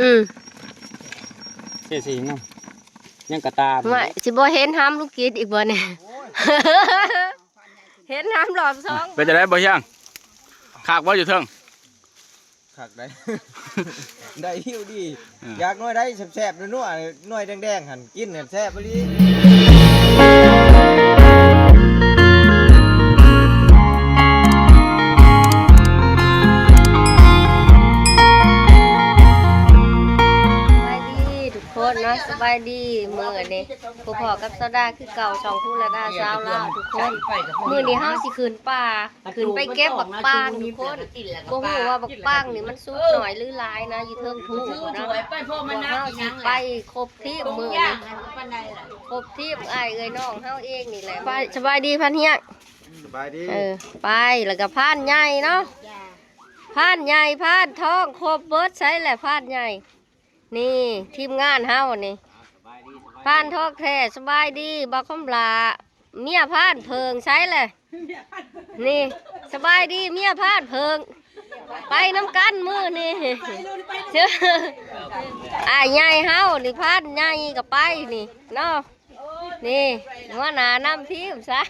ອືມ ເຈສີ່ນຳ ຍັງກະຕາ ວ່າຊິບໍ່ເຫັນຫຳລຸງກິດອີກບໍ່ນີ້? ເຫັນຫຳລອບສອງ ເປັນຈັ່ງໃດບໍ່ຮຽງ? ຄັກບໍ່ຢູ່ເທິງ? ຄັກໄດ໋ ໄດ້ຫິວດີ. ເອີ ຢາກໜ່ວຍໃດແຊບໆ ນົວໆ ໜ່ວຍແດງໆ ຫັ້ນ ກິນຫັ້ນແຊບອີ່ຫຼີ. ສະບາຍດີທຸກຄົນເນາະ ສະບາຍດີ. ມື້ນີ້ພົບພໍ້ກັບສາວດາຄືເກົ່າ ຊ່ອງພູລະດາຊາວລາວທຸກຄົນ. ມື້ນີ້ເຮົາຊິຂຶ້ນປ່າ ຂຶ້ນໄປເກັບບັກປາງທຸກຄົນ. ບໍ່ຮູ້ວ່າບັກປາງນີ້ມັນສຸກໜ້ອຍຫຼືຫຼາຍນະ ຢູ່ເທິງພູພຸ້ນນະ. ພວກເຮົາຊິໄປຄົບທີມມື້ນີ້ ຄົບທີມ ອ້າຍເອື້ອຍນ້ອງເຮົາເອງນີ້ແຫຼະ. ໄປ ສະບາຍດີພານຮຽງ. ສະບາຍດີ. ເອີ ໄປ ແລ້ວກໍພານໃຫຍ່ເນາະ ພານໃຫຍ່ ພານທອງ ຄົບເບິດ. ໃສແຫຼະພານໃຫຍ່? ນີ້ທີມງານເຮົານີ້ ພານທອງແທ້. ສະບາຍດີ ບັກຄຳຫຼ້າ ເມຍພານເຜິ້ງ. ໃສແຫຼະ? ນີ້ ສະບາຍດີເມຍພານເຜິ້ງ ໄປນຳກັນມື້ນີ້. ອ້າຍໃຫຍ່ເຮົານີ້ ພານໃຫຍ່ກໍໄປນີ້ເນາະ. ນີ້ຫົວໜ້ານຳທີມຊະ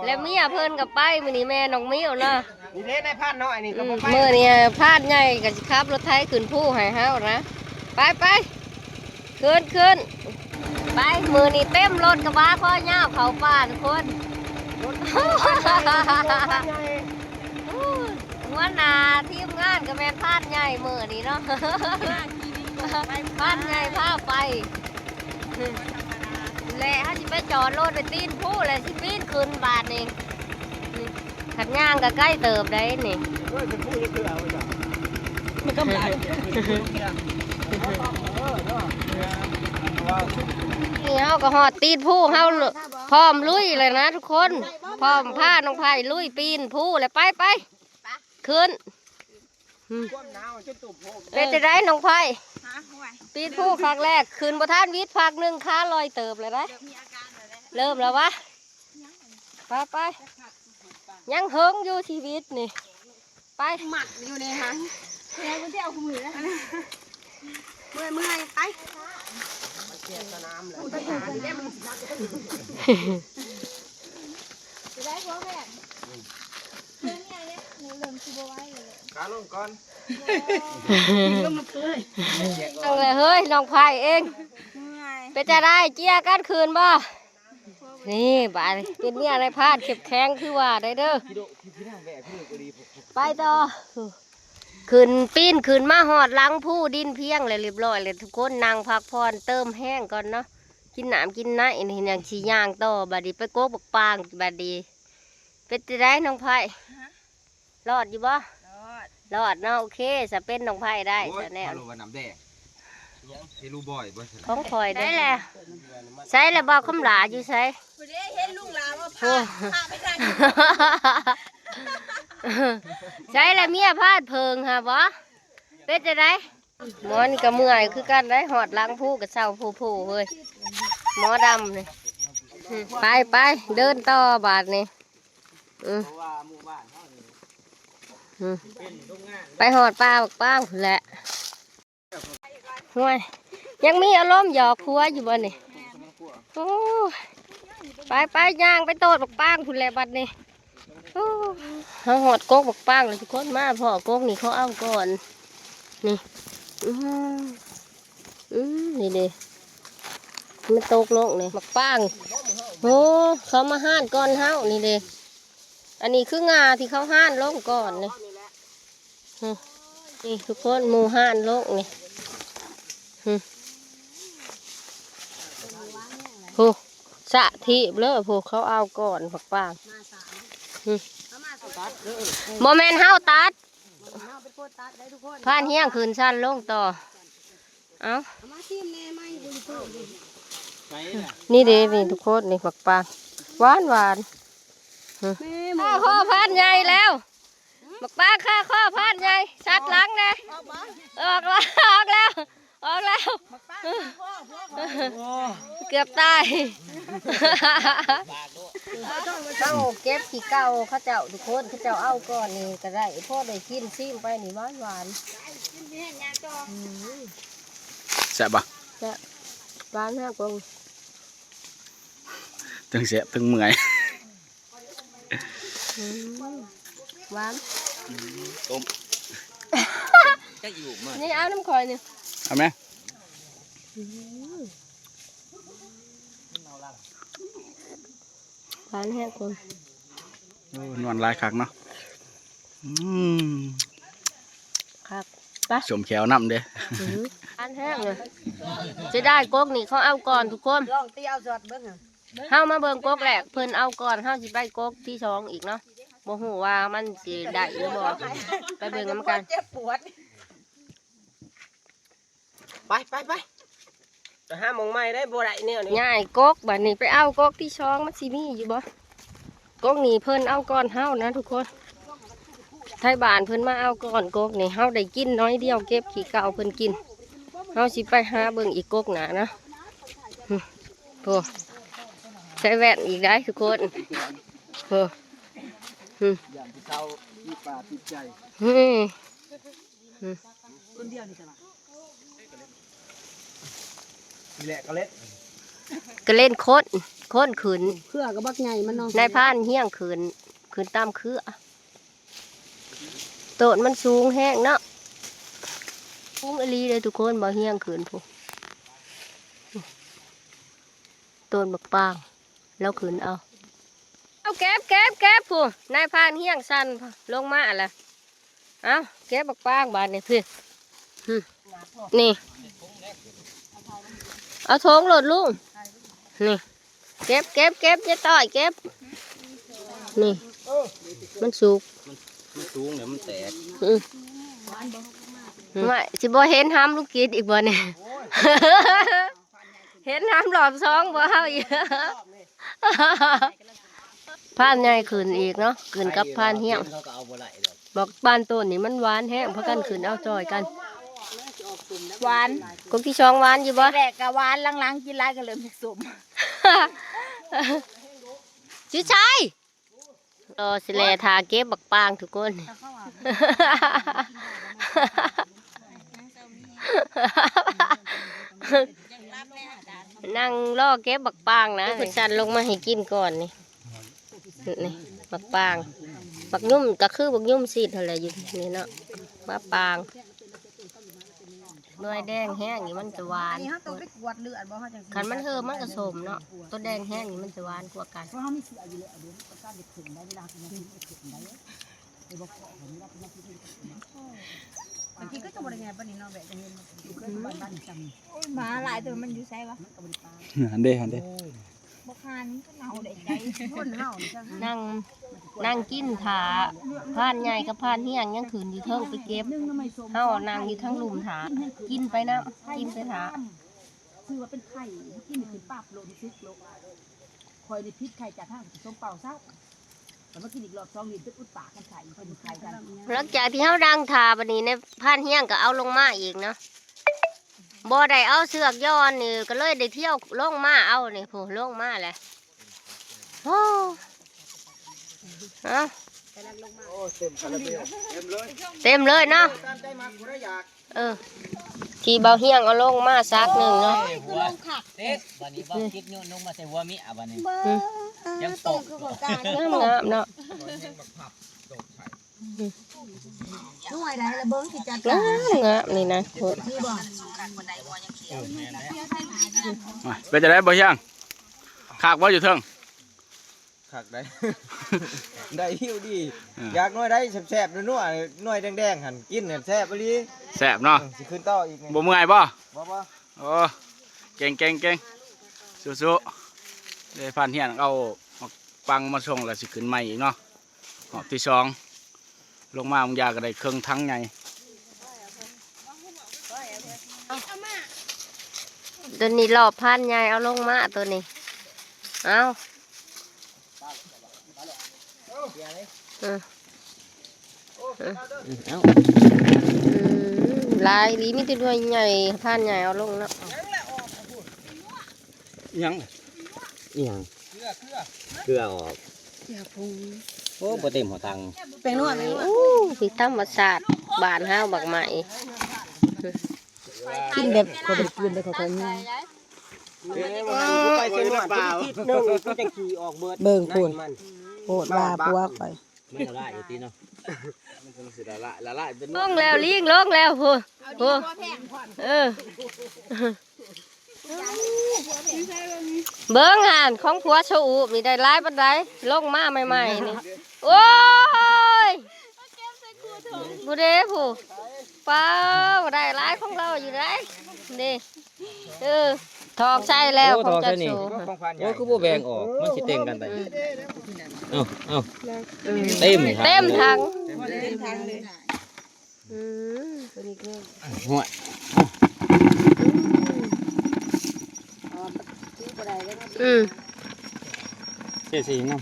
ແລະເມຍເພິ່ນກໍໄປມື້ນີ້ ແມ່ນ້ອງມິວເນາະ. ນີ້ເດ້ນາຍພານນ້ອຍນີ້ກໍບໍ່ໄປ. ມື້ນີ້ພານໃຫຍ່ກໍຊິຂັບລົດໄຖຂຶ້ນພູໃຫ້ເຮົານະ. ໄປໆ ຂຶ້ນໆ ໄປ. ມື້ນີ້ເຕັມລົດກະບະຄໍຍາວເຂົ້າປ່າທຸກຄົນ. ຫົວໜ້າທີມງານກໍແມ່ນພານໃຫຍ່ມື້ນີ້ເນາະ ພານໃຫຍ່ພາໄປ. ແລະເຮົາຊິໄປຈອດລົດໄປຕີນພູ ແລະຊິປີນຂຶ້ນບາດນີ້. ຄັນຍ່າງກໍໄກເຕີບໄດ໋ນີ້. ມັນກຳລັງ ນີ້ເຮົາກໍຮອດຕີນພູ ເຮົາພ້ອມລຸຍແລ້ວນະທຸກຄົນ. ພ້ອມພານ້ອງໄພລຸຍປີນພູແລ້ວ. ໄປໆ ຂຶ້ນ. ອືມ ເປັນຈັ່ງໃດນ້ອງໄພ? ຮະ? ໂອ້ຍ ປີນພູຄັ້ງແລກ ຂຶ້ນບໍ່ທັນວິດພັກໜຶ່ງ ຂາລອຍເຕີບແລ້ວໄດ໋. ເລີ່ມແລ້ວວະ? ໄປໆ ຍັງເຫິງຢູ່ຊີວິດນີ້. ໄປ ມັກຢູ່ໃນຫັ້ນ ແລ້ວມັນຊິເອົາຄູ່ມືນະ. ເມື່ອຍໆ ໄປ ມັນເສຍສະໜາມແລ້ວ. ໄດ້ບໍ່ແມ່ນ? ເລື່ອງນີ້ ເລີ່ມຊິບໍ່ໄຫວແລ້ວ. ຂາລົງກ່ອນ ລົງມາເປີດ. ເອົາແຫຼະເຮີ້ຍ ນ້ອງໄພເອງ. ເມື່ອຍ ເປັນຈັ່ງໃດ? ເຈຍກັນຄືນບໍ່? ນີ້ບາດນີ້ ເປັນເມຍນາຍພານເຂັ້ມແຂງຄືວ່າໄດ້ເດີ. ໄປຕໍ່. ຂຶ້ນ ປີນຂຶ້ນມາຮອດຫຼັງພູ ດິນພຽງແລ້ວ ລຽບຮ້ອຍແລ້ວທຸກຄົນ. ນັ່ງພັກຜ່ອນເຕີມແຮງກ່ອນເນາະ ກິນນ້ຳກິນໃນ ນີ້ຍັງຊິຍ່າງຕໍ່. ບາດນີ້ໄປກົກບັກປາງ. ບາດນີ້ເປັນຈັ່ງໃດນ້ອງໄພ? ຮະ? ລອດຢູ່ບໍ່? ລອດ ລອດເນາະ. ໂອເຄ ສະເປັນນ້ອງໄພໄດ້. ໂອ້ຍ ສະແນວ ຄາໂລວ່ານ້ຳແດງ ຫຍັງ ເຊລູບອຍບໍ່? ຂອງຂ້ອຍໄດ້ແຫຼະ. ໃສລະ ບໍ່ຄຳຫຼ້າຢູ່ໃສ? ຜູ້ໃດເຫັນລຸງຫຼ້າວ່າພາ ໂອ້ ພາໄປທາງ ໃສລະເມຍພານເຜິ້ງຫາບໍ່? ເປັນຈັ່ງໃດ? ໝໍນີ້ກໍເມື່ອຍຄືກັນໄດ໋ ຮອດຫຼັງພູກໍເຊົາໂພໆເວີຍ ໝໍດຳນີ້. ໄປໆ ເດີນຕໍ່ບາດນີ້. ອືມ ອືມ ໄປຮອດປ່າບັກປາງພຸ້ນແຫຼະ. ຫ້ວຍ ຍັງມີອາລົມຫຍອກຜົວຢູ່ບໍ່ນີ້? ໂອ້ຍ ໄປໆ ຍ່າງໄປໂຕດບັກປາງພຸ້ນແຫຼະບັດນີ້. ໂອ້ ເຮົາຮອດກົກບັກປາງແລ້ວທຸກຄົນ. ມາພໍ້ກົກນີ້ ເຂົາເອົາກ່ອນນີ້. ອືມ ອືມ ນີ້ເດ້ ມັນຕົກລົງນີ້ ບັກປາງ. ໂອ້ ເຂົາມາຮ້ານກ່ອນເຮົານີ້ເດ້. ອັນນີ້ຄືງາທີ່ເຂົາຮ້ານລົງກ່ອນນີ້. ນີ້ທຸກຄົນ ໝູ່ຮ້ານລົງນີ້. ໂອ້ ສະຖີບເລີຍ ພວກເຂົາເອົາກ່ອນບັກປາງ. ບໍ່ແມ່ນເຮົາຕັດ ພານຮຽງຂຶ້ນຊັ້ນລົງຕໍ່. ເອົ້າ ນີ້ເດ້ ນີ້ທຸກຄົນ ນີ້ບັກປາງ ຫວານໆ. ຂ້າຂໍພານໃຫຍ່ແລ້ວ ບັກປາງ ຂ້າຂໍພານໃຫຍ່ ຊັດຫຼັງແດ່. ອອກແລ້ວ ອອກແລ້ວ ອອກແລ້ວ ເກືອບຕາຍ. ປາກໂລດ ເຮົາເກັບຂີ້ເກົ່າເຂົາເຈົ້າ ທຸກຄົນ ເຂົາເຈົ້າເອົາກ່ອນນີ້ກໍໄດ້ ພໍໄດ້ກິນ ຊີມໄປນີ້ຫວານໆ. ອືມ ແຊບບໍ່? ແຊບ ຫວານແຮງ ເບິ່ງ ທັງແຊບທັງເມື່ອຍ. ອືມ ຫວານ ອືມ ຕົ້ມ ຈັກຢູ່ມາ ນີ້ເອົານຳຂ້ອຍນີ້ ເອົາແມະ. ອືມ ຫວານແຮງຄົນ ໂອ້ ນວນຫຼາຍຄັກເນາະ. ອືມ ຄັກ ໄປ ສົມແຂ້ວນຳເດ້. ອືມ ຫວານແຮງເລີຍ ເສຍດາຍ ກົກນີ້ເຂົາເອົາກ່ອນ ທຸກຄົນ ລອງຕີເອົາຊອດເບິ່ງ. ເຮົາມາເບິ່ງກົກແລກ ເພິ່ນເອົາກ່ອນ ເຮົາຊິໄປກົກທີສອງອີກເນາະ ບໍ່ຮູ້ວ່າມັນຊິໄດ້ຫຼືບໍ່ ໄປເບິ່ງນຳກັນ. ເຈັບປວດ ໄປ ໄປ ໄປ ໄປຫາໝ່ອງໃໝ່ໄດ້ ບໍ່ໄດ້ແນວນີ້ ຍ້າຍກົກບາດນີ້ ໄປເອົາກົກທີສອງ ມັນຊິມີຢູ່ບໍ່? ກົກນີ້ເພິ່ນເອົາກ່ອນເຮົານະ ທຸກຄົນ ໄທບ້ານເພິ່ນມາເອົາກ່ອນກົກນີ້ ເຮົາໄດ້ກິນໜ້ອຍດຽວ ເກັບຂີ້ເກົ່າເພິ່ນກິນ. ເຮົາຊິໄປຫາເບິ່ງອີກກົກໜ້ານະ. ໂອ້ ໃສ່ແວ່ນອີກໄດ໋ທຸກຄົນ ໂອ້ ຢ້ານຜູ້ເຖົ້າຕິດຕາຕິດໃຈ ອືມ ຄົນດຽວນີ້ ນີ້ແຫຼະກະເລັດ ກະເລັດ ໂຄນ ໂຄນຂຶ້ນ ເຜືອກະບັກໃຫຍ່ມັນເນາະ ນາຍພານຮຽງຂຶ້ນ ຂຶ້ນຕາມເຄືອ. ຕົ້ນມັນສູງແຮງເນາະ ສູງອີ່ຫຼີເດ້ທຸກຄົນ ບໍ່ຮຽງຂຶ້ນພຸ້ນ ຕົ້ນບັກປາງ ລາວຂຶ້ນເອົາ ເອົາເກັບ ເກັບ ເກັບພຸ້ນ ນາຍພານຮຽງສັ່ນລົງມາລະ. ເອົາ ເກັບບັກປາງບາດນີ້ ພີ້ ນີ້ ເອົາຖົງໂລດລຸງ ນີ້ ເກັບ ເກັບ ເກັບ ຢ່າຕ້ອຍ ເກັບ ນີ້ ມັນສຸກ ມັນ ມັນສູງແລ້ວມັນແຕກ ອື ວ່າຊິບໍ່ເຫັນຫຳລຸງກິດອີກບໍ່ນີ້ ເຫັນຫຳລອບສອງບໍ່ເຮົາອີກ ພານໃຫຍ່ຂຶ້ນອີກເນາະ ຂຶ້ນກັບພານຮຽງ ບັກບານຕົ້ນນີ້ມັນຫວານແຮງ ພາກັນຂຶ້ນເອົາຊ່ອຍກັນ ຫວານ ກົກທີສອງຫວານຢູ່ບໍ່? ແລກກະຫວານ ຫຼັງໆກິນຫຼາຍກະເລີ່ມຢາກສົ້ມ ຊິໃສ? ລໍຊິແລຖ້າເກັບບັກປາງທຸກຄົນ ນັ່ງລໍເກັບບັກປາງນະ ເພິ່ນສັ່ນລົງມາໃຫ້ກິນກ່ອນນີ້ ນີ້ບັກປາງ ບັກຫຍຸ້ມກະຄືບັກຫຍຸ້ມຊີດຫັ້ນແຫຼະ ຢູ່ນີ້ເນາະ ບັກປາງ. ໜ່ວຍແດງແຮງນີ້ມັນຈະຫວານ ອັນນີ້ເຮົາຕ້ອງໄປກວດເລືອດບໍ່ ເຮົາຈັ່ງຊິ ຄັນມັນເຫີມມັນກະສົ້ມເນາະ ໂຕແດງແຮງນີ້ມັນຈະຫວານກວ່າກັນ ເພາະເຮົາມີເຊື້ອຢູ່ແລ້ວເດ້ ມັນກໍຕ້ານໄດ້ຂຶ້ນໄດ້ ເວລາເຮົາກິນມັນຈະຂຶ້ນໄດ້ ໄດ້ບໍ່ເຄາະເວລາກິນມັນຈະຂຶ້ນໄດ້ ບາງທີກໍຈະບໍ່ໄດ້ໃຫຍ່ປານນີ້ເນາະ ແບບຈະເຫັນ ອືມ ບ້ານໆນີ້ຊ່ຳ ໂອ້ຍ ໝາຫຼາຍ ແຕ່ວ່າມັນຢູ່ໃສວະ ມັນກໍບໍ່ໄດ້ປານ ຫັ້ນເດ້ ຫັ້ນເດ້ ໂອ້ຍ ບັກຫ່ານມັນກໍເນົ່າໄດ້ໃຈ ຄົນເຮົານີ້ຈັ່ງ ນັ່ງ ນັ່ງກິນຖ້າ ພານໃຫຍ່ກັບພານຮຽງຍັງຂຶ້ນຢູ່ເທິງໄປເກັບ ເຮົານັ່ງຢູ່ທາງລຸ່ມຖ້າ ກິນໄປນຳ ກິນໄປຖ້າ ຊື່ວ່າເປັນໄຂ້ ກິນຂຶ້ນປັບໂລດ ສຸກໂລດ ຂ້ອຍນີ້ພິດໄຂ້ຈາກທາງສົມເປົ່າເຊົາ ແລ້ວມາກິນອີກລອບສອງນີ້ ຈົນອຸດປາກ ຄັນໄຂ້ເປັນໄຂ້ກັນ ຫຼັງຈາກທີ່ເຮົານັ່ງຖ້າ ບາດນີ້ໃນພານຮຽງກໍເອົາລົງມາອີກເນາະ ບໍ່ໄດ້ເອົາເຊືອກຢ່ອນນີ້ ກໍເລີຍໄດ້ທຽວລົງມາເອົານີ້ ໂອ້ ລົງມາແຫຼະ ໂອ້ ເອົາ ໂອ້ ເຕັມຄາຣາເບວ ເຕັມເລີຍ ເຕັມເລີຍເນາະ ຕາມໃຈມັກ ຜູ້ໃດຢາກ ເອີ ທີ່ເບົາຮຽງເອົາລົງມາຊັກໜຶ່ງເນາະ ໂອ້ຍ ຄືລົງຄັກ ເຕັກ ບາດນີ້ເບົາກິດໂຍນລົງມາໃສ່ຫົວເມຍ ບາດນີ້ ອືມ ຍັງປົກ ຄືຂອງການ ງາມໆເນາະ ໜ່ວຍໃດລະເບິ່ງຊິຈັດການ ງາມໆນີ້ນະ ນີ້ບໍ່ ເປັນຈັ່ງໃດບໍ່ຮຽງ ຄັກບໍ່ຢູ່ເທິງ ຄັກໄດ໋ ໄດ້ຢູ່ດີ ເອີ ຢາກໜ່ວຍໃດແຊບໆ ນົວໆ ໜ່ວຍແດງໆ ຫັ້ນ ກິນຫັ້ນແຊບອີ່ຫຼີ ແຊບເນາະ ເອີ ຊິຂຶ້ນຕໍ່ອີກນີ້ ບໍ່ເມື່ອຍບໍ່? ບໍ່ ບໍ່ ໂອ້ ເກັ່ງໆໆ ສູ້ໆ ເດ້ ພານຮຽງເອົາໝາກປັງມາສົ່ງ ແລ້ວຊິຂຶ້ນໃໝ່ອີກເນາະ ຮອບທີສອງ ລົງມາບາງຢ່າງກໍໄດ້ເຄິ່ງຖັງໃຫຍ່ ໂຕນີ້ລອບພານໃຫຍ່ເອົາລົງມາໂຕນີ້ ເອົາ ເອີ ເອີ ເອົາ ອືມ ຫຼາຍອີ່ຫຼີ ມີແຕ່ໜ່ວຍໃຫຍ່ ພານໃຫຍ່ເອົາລົງເນາະ ຫຍັງ ອີຫຍັງ? ເກືອອອກ ເກືອຜົງ ໂອ້ ບໍ່ເຕັມຫົວຖັງ ແປ້ງນົວ ແປ້ງນົວ ໂອ້ ຄືທຳມະຊາດບ້ານເຮົາ ໝາກໄມ້ ກິນແບບ ຂ້ອຍບໍ່ໄດ້ກິນເດ້ ຂ້ອຍ ຂ້ອຍມີ ເອີ ໄປເຊນອນ ທິດໜຶ່ງ ກູຈະຂີ່ອອກເບິດ ເບິ່ງພຸ້ນ ໂພດວ່າຜົວຂ້ອຍ ມັນລະລາຍຢູ່ຕິເນາະ ມັນຊິລະລາຍ ລະລາຍເປັນ ລົງແລ້ວ ລີງລົງແລ້ວ ໂຫ ໂຫ ເອີ ເບິ່ງຫັ້ນ ຂອງຜົວຊະອູບນີ້ໄດ້ຫຼາຍປານໃດ ລົງມາໃໝ່ໆນີ້ ໂອ້ຍ ຜູ້ເດຜູ້ ປ້າ ໄດ້ຫຼາຍຂອງລາວຢູ່ໃດນີ້ ເອີ ຖອກໃສ່ແລ້ວ ໂອ້ ຂອງຈັກ ຖອກໃສ່ນີ້ ໂອ້ ຄືບໍ່ແບ່ງອອກ ມັນຊິເຕັງກັນໄປ ເອົາ ເອົາ ເຕັມ ເຕັມຖັງ ເຕັມຖັງເລີຍ ອືມ ໂຕນີ້ຄື ຫ້ວຍ ອືມ ອືມ ເຈສີ່ເນາະ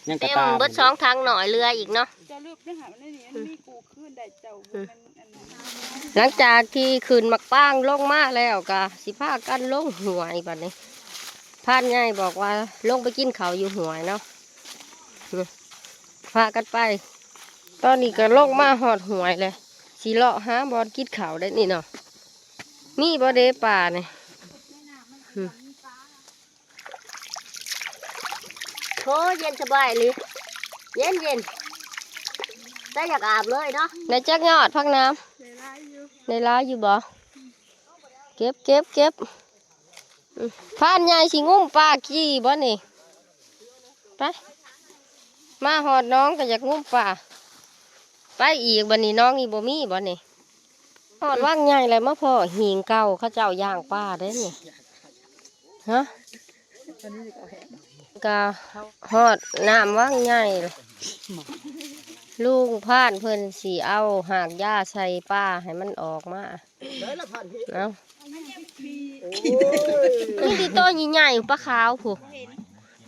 ຍັງກະຕາ ເຕັມເບິດສອງຖັງໜ້ອຍ ເຫຼືອອີກເນາະ ເຈົ້າລຶບເດີຫາ ໃນນີ້ມັນມີກູຄືນໄດ້ ເຈົ້າ ອືມ ບໍ່ແມ່ນອັນນັ້ນ ຫຼັງຈາກທີ່ຂຶ້ນໝາກປາງລົງມາແລ້ວ ກະຊິພາກັນລົງຫ້ວຍບັດນີ້ ພານໃຫຍ່ບອກວ່າລົງໄປກິນເຂົ້າຢູ່ຫ້ວຍເນາະ ນີ້ ພາກັນໄປ ຕອນນີ້ກໍລົງມາຮອດຫ້ວຍແລ້ວ ຊິເລາະຫາບ່ອນກິນເຂົ້າໄດ້ນີ້ເນາະ ມີບໍ່ເດປານີ້ ໂອ້ ເຢັນສະບາຍອີ່ຫຼີ ເຢັນໆ ແຕ່ຢາກອາບເລີຍເນາະ ໄດ້ຈັກຍອດຜັກໜາມ ໄດ້ຫຼາຍຢູ່ ໄດ້ຫຼາຍຢູ່ບໍ່ ເກັບ ເກັບ ເກັບ ອືມ ພານໃຫຍ່ຊິງຸ້ມປາກີ່ບໍ່ນີ້ ໄປ ມາຮອດໜອງກໍຢາກງຸ້ມປາ ໄປອີກບັດນີ້ ໜອງນີ້ບໍ່ມີບໍ່ນີ້ ຮອດວັງໃຫຍ່ແລ້ວ ມາພໍ້ຫີງເກົ່າ ເຂົາເຈົ້າຍ່າງປາເດ້ນີ້ ຮະ ກະຮອດນ້ຳວັງໃຫຍ່ ລຸງພານເພິ່ນຊິເອົາຮາກຢາໃສ່ປາໃຫ້ມັນອອກມາ ເອົາ ມີແຕ່ໂຕໃຫຍ່ໆ ປາຂາວພຸ້ນ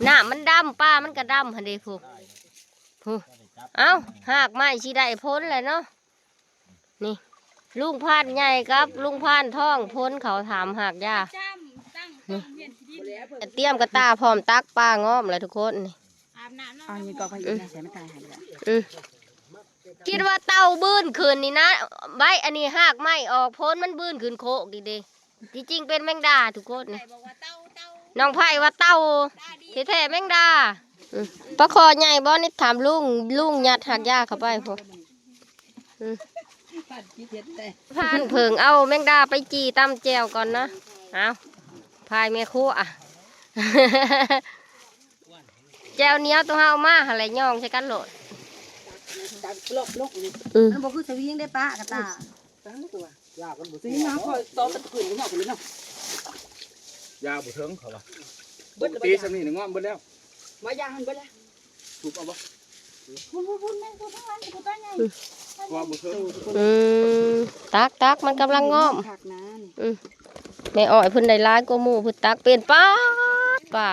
ນ້ຳມັນດຳ ປາມັນກະດຳຫັ້ນເດ້ພຸ້ນ ພຸ້ນ ເອົາ ຮາກໄມ້ຊິໄດ້ຜົນແລ້ວເນາະ ນີ້ ລຸງພານໃຫຍ່ກັບລຸງພານທອງ ພົນເຂົາຖາມຮາກຢາ ນີ້ ຕຽມກະຕ່າພ້ອມຕັກປາງອມແລ້ວທຸກຄົນ ນີ້ ອາບນ້ຳເນາະ ເອົານີ້ກໍໄປອີກນະ ໃສ່ມັນຕາຍຫາຍໄປແລ້ວ ອືມ ຄິດວ່າເຕົ່າບືນຂຶ້ນນີ້ນະ ໃບອັນນີ້ຮາກໄມ້ອອກ ພົນມັນບືນຂຶ້ນໂຄກນີ້ເດ້ ທີ່ຈິງເປັນແມງດາທຸກຄົນ ນ້ອງໄພວ່າເຕົ່າ ແທ້ໆແມງດາ ອືມ ປາຄໍ່ໃຫຍ່ບໍ່ນີ້ ຖາມລຸງ ລຸງຍັດຮາກຢາເຂົ້າໄປພຸ້ນ ອືມ ພານເຜິ້ງເອົາແມງດາໄປຈີ່ຕຳແຈ່ວກ່ອນນະ ເອົາ ພາຍແມ່ຄົວ ແຈ່ວໜຽວໂຕເຮົາເອົາມາຫັ້ນແຫຼະ ຍ່ອງໃສ່ກັນໂລດ ອືມ ມັນບໍ່ຄືສະວິງເດ້ປ້າກະຕາ ສະວິງເຮົາຄ່ອຍຕໍ່ໄປຂຶ້ນເຮົາພຸ້ນເນາະ ຢາບໍ່ເຖິງເຂົາວ່າ ເບິດແລ້ວ ຕີສ່ຳນີ້ງອມເບິດແລ້ວ ມາຢາຫັ້ນເບິດແລ້ວ ທຸບເອົາບໍ່ ພຸ້ນໆໆ ແມ່ນຜູ້ທາງຫຼັງຜູ້ຕາໃຫຍ່ ອືມ ຕັກໆ ມັນກຳລັງງອມ ອືມ ແມ່ອ້ອຍເພິ່ນໄດ້ຫຼາຍກວ່າໝູ່ ເພິ່ນຕັກເປັນ ປາດ ປາ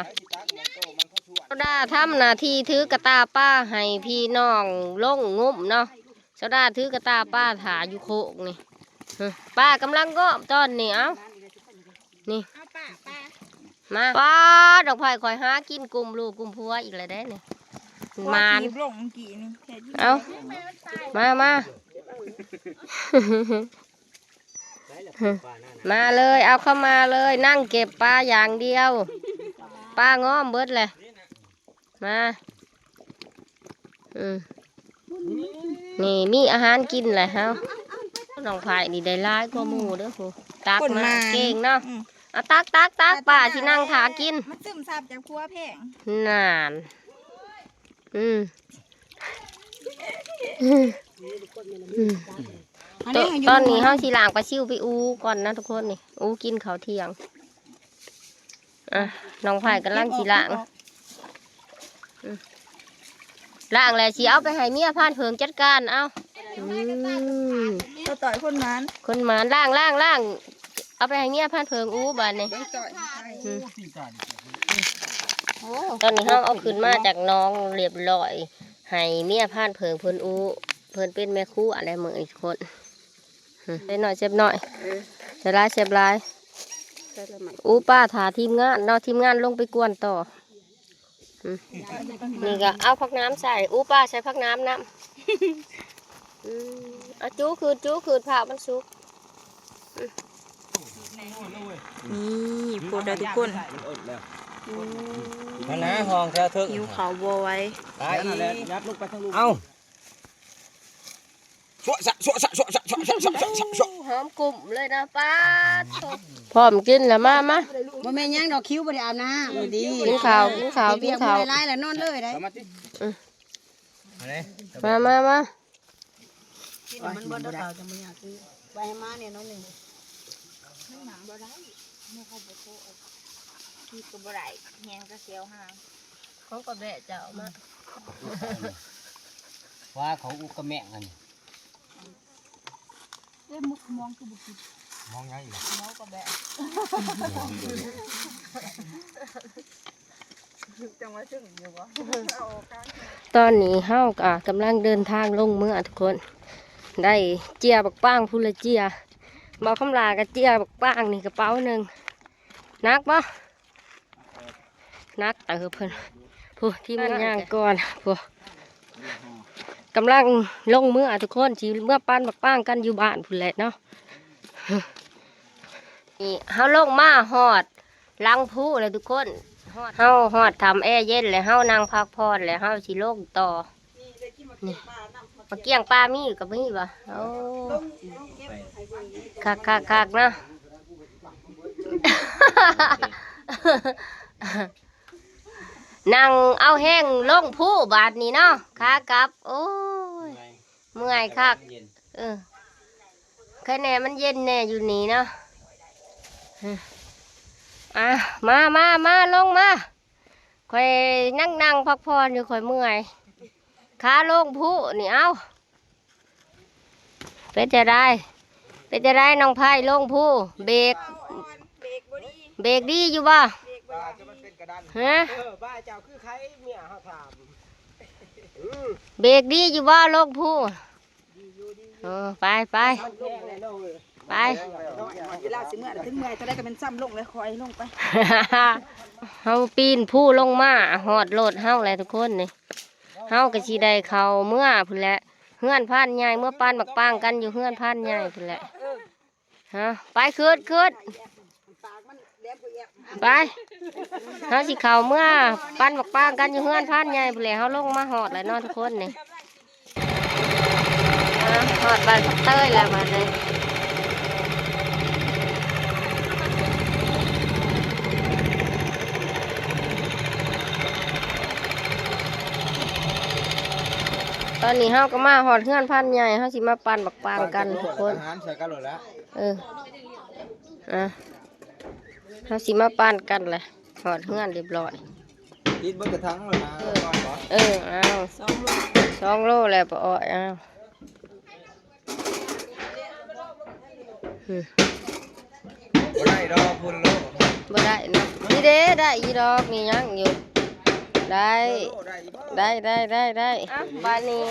ດາທຳໜ້າທີ່ຖືກະຕ່າປາໃຫ້ພີ່ນ້ອງລົງງຸ້ມເນາະ ສາວດາຖືກະຕ່າປາຖ້າຢູ່ໂຄກນີ້ ປາກຳລັງງອມຕອນນີ້ ເອົ້າ ນີ້ ເອົາປາ ປາ ມາ ປາດ ດອກໄຜ່ຂ້ອຍຫາກິນກຸ່ມລູກກຸ່ມຜົວອີກແລ້ວເດ້ນີ້ ມານ ລງກີ້ນີ້ ເອົາ ມາ ມາ ມາເລີຍ ເອົາເຂົ້າມາເລີຍ ນັ່ງເກັບປາຢ່າງດຽວ ປາງອມເບິດແຫຼະ ມາ ອືມ ນີ້ມີອາຫານກິນແຫຼະເຮົາ ນ້ອງໄຜ່ນີ້ໄດ້ຫຼາຍກວ່າໝູ່ເດີພຸ້ນ ຕັກມາເກັ່ງເນາະ ອືມ ເອົາຕັກໆໆ ປາຊິນັ່ງຖ້າກິນ ມັນຊຶມຊັບຈາກຜົວແພງ ນັ້ນ ອືມ ອືມ ຕ- ຕອນນີ້ເຮົາຊິລ້າງປາຊິວໄປອູ່ກ່ອນນະທຸກຄົນ ນີ້ອູ່ກິນເຂົ້າທ່ຽງ ອ່ະ ນ້ອງໄຜ່ກຳລັງຊິລ້າງ ອືມ ລ້າງແລ້ວຊິເອົາໄປໃຫ້ເມຍພານເຜິ້ງຈັດການເອົາ ອືມ ຕາຕ່ອຍຄົນໝານ ຄົນໝານ ລ້າງ ລ້າງ ລ້າງ ເອົາໄປໃຫ້ເມຍພານເຜິ້ງອູ່ບາດນີ້ ອືມ ໂອ້ ຕອນນີ້ເຮົາເອົາຂຶ້ນມາຈາກໜອງລຽບລ້ອຍ ໃຫ້ເມຍພານເຜິ້ງເພິ່ນອູ່ ເພິ່ນເປັນແມ່ຄົວແຫຼະມື້ນີ້ທຸກຄົນ ອືມ ໄດ້ໜ້ອຍເຈັບໜ້ອຍ ເອີ ໄດ້ຫຼາຍເຈັບຫຼາຍ ອູ່ປາຖ້າທີມງານເນາະ ທີມງານລົງໄປກວນຕໍ່ ອືມ ນີ້ກໍເອົາຜັກໜາມໃສ່ ອູປາໃສ່ຜັກໜາມນຳ. ອືມ ເອົາຈຸຂຶ້ນ ຈຸຂຶ້ນ ພາກມັນສຸກ. ນີ້ ໂພດເດີທຸກຄົນ. ອືມ ມັນໜາຫ້ອງແຖວເທິງ ຫິວເຂົ້າບໍ່ໄຫວ. ຕາຍອີກ ເອົາ ຊວະຊະ ຊວະຊະ ຊວະຊະ ຊວະຊະ ຊວະຊະ ຊວະຊະ ຊວະຊະ ໂອ້ ຫອມກຸ້ມເລີຍນະ ປາດໂທ້ ພ້ອມກິນລະ ມາ ມາ. ບໍ່ແມ່ນຫຍັງດອກ ຄິວບໍ່ໄດ້ອາບນ້ຳ ດີ ກິນເຂົ້າ ກິນເຂົ້າ ກິນເຂົ້າ ເຮັດວຽກເມື່ອຍຫຼາຍລະ ນອນເລີຍໄດ໋. ມາ ມາ ມາ. ກິນມັນບໍ່ໄດ້ ເຂົາຈະບໍ່ຢາກຊື້ ໄວ້ໃຫ້ໝາແດ່ໜ້ອຍໜຶ່ງ. ມັນຫາບໍ່ໄດ້ ມັນເຂົາບໍ່ໂຕ ກິນກໍບໍ່ໄດ້ ແຮງແຕ່ສຽວຫາ ເຂົາກໍແບະເຈົ້າມາ ວ່າເຂົາອຸກກະແມງອັນນີ້. ເອີ ໝອງຄືບໍ່ກິນ ມອງຫຍັງອີກ ເຮົາກໍແບະ ຈັງວ່າເຊິ່ງຢູ່ບໍ່. ຕອນນີ້ເຮົາກໍກຳລັງເດີນທາງລົງເມືອທຸກຄົນ ໄດ້ເຈ້ຍບັກປາງພຸ້ນລະເຈ້ຍ ເບົາຄຳຫຼ້າກໍເຈ້ຍບັກປາງນີ້ກະເປົາໜຶ່ງ. ໜັກບໍ່? ໜັກເຕີບເພິ່ນ ຜູ້ທີມງານຍ່າງກ່ອນ ຜູ້ ກຳລັງລົງເມືອທຸກຄົນ ຊິເມືອປັ່ນບັກປາງກັນຢູ່ບ້ານພຸ້ນແຫຼະເນາະ. ນີ້ເຮົາລົງມາຮອດຫຼັງພູແລ້ວທຸກຄົນ ຮອດ ເຮົາຮອດຖ້ຳແອເຢັນແລ້ວ ເຮົານັ່ງພັກຜ່ອນແລ້ວ ເຮົາຊິລົງຕໍ່. ນີ້ ໝາກກ້ຽງປ່າມີຢູ່ ກໍມີບໍ່? ໂອ້ ຄັກໆໆ ເນາະ. ນັ່ງເອົາແຮງລົງພູບາດນີ້ເນາະ ຂາກັບ ໂອ້ຍ ເມື່ອຍຄັກ. ເອີ ແຄ່ແນ່ມັນເຢັນແນ່ຢູ່ນີ້ເນາະ. ອາ ມາ ມາ ມາ ລົງມາ. ຂ້ອຍນັ່ງ ນັ່ງພັກຜ່ອນຢູ່ ຂ້ອຍເມື່ອຍ ຂາລົງພູນີ້. ເອົ້າ ເປັນຈັ່ງໃດ ເປັນຈັ່ງໃດນ້ອງໄພ ລົງພູ ເບກ ເບກບໍ່ດີ ເບກດີຢູ່ບໍ່? ເບກບໍ່ໄດ້ ຮະ ເອີ ບ້າເຈົ້າຄືໃຄເມຍເຮົາຖາມ ເບກດີຢູ່ບໍ່ ລົງພູ? ເອີ ໄປ ໄປ ໄປ ເວລາຊິເມືອ ເຖິງເມື່ອຍເທົ່າໃດກໍແມ່ນຊ້ຳລົງແລ້ວ ຄ່ອຍລົງໄປ. ເຮົາປີນພູລົງມາ ຮອດລົດເຮົາແລ້ວທຸກຄົນນີ້ ເຮົາກໍຊິໄດ້ເຂົ້າເມືອພຸ້ນແຫຼະ ເຮືອນພານໃຫຍ່ ເມືອປັ່ນບັກປາງກັນຢູ່ເຮືອນພານໃຫຍ່ພຸ້ນແຫຼະ. ຮະ ໄປ ຂຶ້ນ ຂຶ້ນ ໄປ ເຮົາຊິເຂົ້າເມືອປັ່ນບັກປາງກັນຢູ່ເຮືອນພານໃຫຍ່ພຸ້ນແຫຼະ ເຮົາລົງມາຮອດແລ້ວເນາະທຸກຄົນນີ້. ອ່າ ຮອດບ້ານພັກເຕີຍແລ້ວບາດນີ້ ຕອນນີ້ເຮົາກໍມາຮອດເຮືອນພານໃຫຍ່ ເຮົາຊິມາປັ່ນບັກປາງກັນທຸກຄົນ ເອີ. ອ່ະ ເຮົາຊິມາປັ່ນກັນແຫຼະ ຮອດເຮືອນຮຽບຮ້ອຍ ຕິດເບິດກະຖັງແລ້ວນະ ເອີ ເອົາ ສອງໂລ ສອງໂລແລ້ວປາອ້ອຍ ເອົາ ອືມ ບໍ່ໄດ້ດອກພຸ້ນໂລ ບໍ່ໄດ້ເນາະ ນີ້ເດ້ ໄດ້ຢູ່ດອກ ນີ້ຍັງຢູ່ ໄດ້ ໄດ້ ໄດ້ ໄດ້ ໄດ້ ອ່ະ ບາດນີ້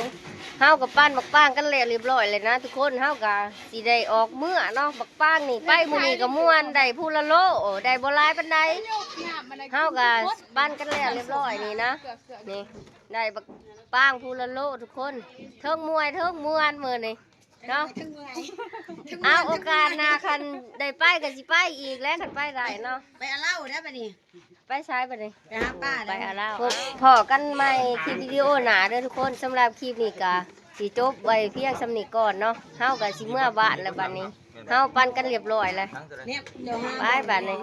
ເຮົາກໍປັ່ນບັກປາງກັນແລ້ວຮຽບຮ້ອຍແລ້ວນະທຸກຄົນ ເຮົາກໍຊິໄດ້ອອກເມືອເນາະ ບັກປາງນີ້ໄປມື້ນີ້ກໍມ່ວນ ໄດ້ຜູ້ລະໂລ ໄດ້ບໍ່ຫຼາຍປານໃດ ເຮົາກໍປັ່ນກັນແລ້ວຮຽບຮ້ອຍນີ້ນະ ນີ້ ໄດ້ບັກປາງຜູ້ລະໂລທຸກຄົນ ເທິງເມື່ອຍເທິງມ່ວນມື້ນີ້ ເນາະ ເອົາ ໂອກາດໜ້າຄັນໄດ້ໄປກໍຊິໄປອີກແຫຼະ ຄັນໄປໄດ້ເນາະ ໄປອາເລົາເດີ້ບາດນີ້ ໄປໃສບາດນີ້ ໄປຫາປາ ໄປອາເລົາ ພົບພໍ້ກັນໃໝ່ຄລິບວິດີໂອໜ້າເດີ້ທຸກຄົນ ສຳລັບຄລິບນີ້ກໍຊິຈົບໄວ້ພຽງສ່ຳນີ້ກ່ອນເນາະ ເຮົາກໍຊິເມືອບ້ານແລ້ວບາດນີ້ ເຮົາປັ່ນກັນຮຽບຮ້ອຍແລ້ວ ໄປບາດນີ້.